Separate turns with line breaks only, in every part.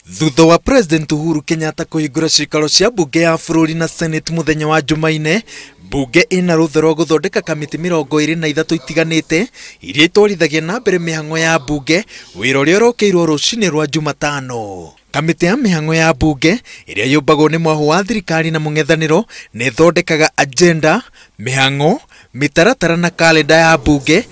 Thutha wa President Uhuru Kenyatta kũhingũra ciikaro cia mbunge ya bũrũri na Senate mũthenya wa Jumaine, mbunge ĩna rũtha rwa gũthondeka kamĩtĩ 23 itiganĩte iria itwarithagia na mbere mĩhang'o ya mbunge, wĩra ũrĩa ũrokeirwo rũcinĩ rwa Jumatano. Kamĩtĩ ya mĩhang'o ya mbunge ĩrĩa yũmbagwo nĩ mwahũ wa thirikari na mũng'ethanĩro nĩ ĩthondekaga agenda, mĩhang'o, mĩtaratara na kalenda ya mbunge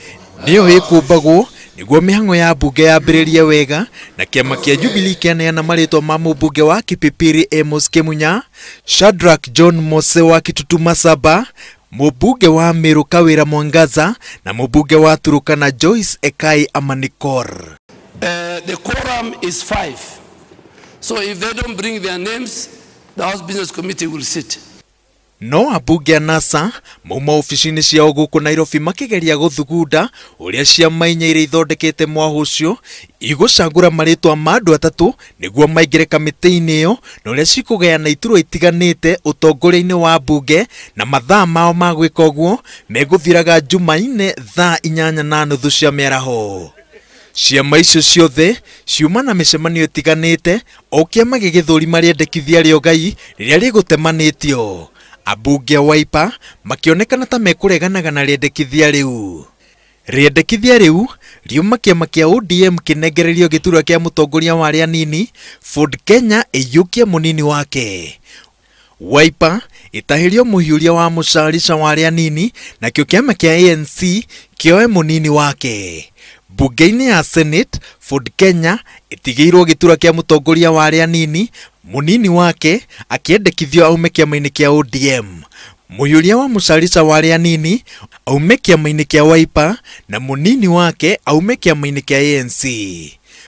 nĩyo ĩkũmbagwo nĩguo mĩhang'o ya mbunge yambĩrĩrie wega, na kĩama kĩa Jubilee kĩaneana marĩtwa ma mũmbunge wa Kipipiri Amos Kimunya, Shadrack John Mose wa Kitutu Masaba, mũmbunge wa Meru Kawira Mwangaza na mũmbunge wa Turukana Joyce Ekai Amanikor.
The quorum is 5. So if they don't bring their names, the House Business Committee will sit.
No ambunge a NASA mauma ofici-inĩ ciao gũkũ Nairobi makĩgeria gũthugunda ũrĩa ciama inya iria ithondekete mwahũ ũcio igũcagũra marĩtwa ma andũ atatũ nĩguo maingĩre kamĩtĩ-inĩ ĩyo na ũrĩa cikũgayana iturwa itiganĩte ũtongoria-inĩ wa mbunge, na mathaa mao ma gwĩka ũguo megũthiraga Jumaine thaa 8:30 cia mĩaraho. Ciama icio ciothe ciuma na mĩcemanio ĩtiganĩte o kĩama gĩgĩthũrima rĩendekithia rĩa ũgai rĩrĩa rĩgũtemanĩtio. Ambunge a Wiper makĩonekana ta mekũreganaga na rĩendekithia rĩu. Rĩendekithia rĩu riuma kĩama kĩa ODM kĩnengererio gĩturwa kĩa mũtongoria wa arĩa anini, Ford Kenya ĩiyũkie mũnini wake. Wiper ĩtahĩrio mũhiũria wa mũcarica wa arĩa anini, nakĩo kĩama kĩa ANC kĩoe mũnini wake. Mbunge-inĩ ya Senate, Ford Kenya ĩtigĩirwo gĩturwa kĩa mũtongoria wa arĩa anini, mũnini wake akĩendekithio aume kĩama-inĩ kĩa ODM. Mũhiũria wa mũcarica wa arĩa anini aume kĩama-inĩ kĩa Wiper na mũnini wake aume kĩama-inĩ kĩa ANC.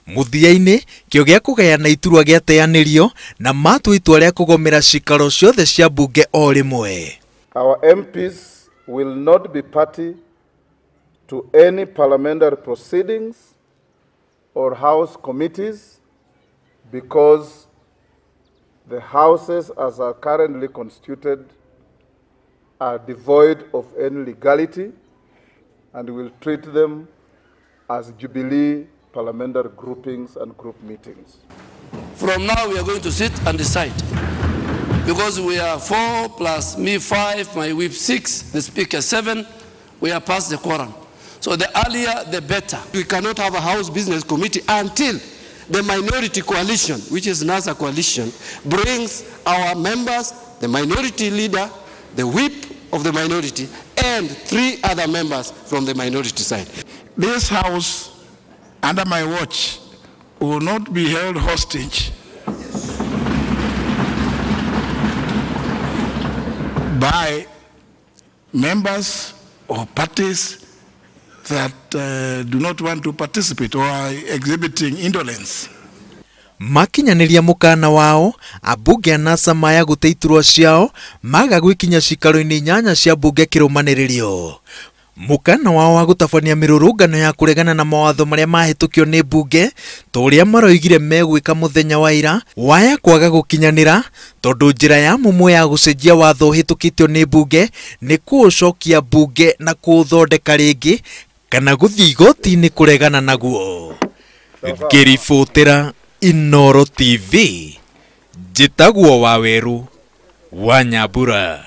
Mũthia-inĩ kĩo gĩa kũgayana iturwa gĩateanĩrio na matua itua rĩa kũgomera cikaro ciothe cia mbunge o rĩmwe.
Our MPs will not be party to any parliamentary proceedings or house committees because the houses as are currently constituted are devoid of any legality, and will treat them as Jubilee parliamentary groupings and group meetings.
From now we are going to sit and decide, because we are 4 plus me 5, my whip 6, the speaker 7, we are past the quorum. So the earlier the better.
We cannot have a House Business Committee until the minority coalition, which is NASA coalition, brings our members, the minority leader, the whip of the minority, and 3 other members from the minority side.
This House, under my watch, will not be held hostage by members or parties that do not want to participate or are exhibiting indolence.
Makinyanĩria mũkana wao, ambunge a NASA maya gũte iturwa ciao maga gwĩkinya cikaro-inĩ 8 cia mbunge kĩrũmanĩrĩrio. Mũkana wao wa gũtabania mĩrũrũngano ya kũregana na mawatho marĩa mahĩtũkio nĩ mbunge ta ũrĩa maroigire megwĩka mũthenya wa ira waya kwaga gũkinyanĩra, tondũ njĩra ya mũmwe ya gũcenjia watho ũhĩtũkĩtio nĩ mbunge nĩ kũũcokia mbunge na kũũthondeka rĩngĩ kana gũthiĩ igoti-inĩ kũregana naguo. Ngĩribotera Inooro TV, njĩtagwo Wawerũ wa Nyambura.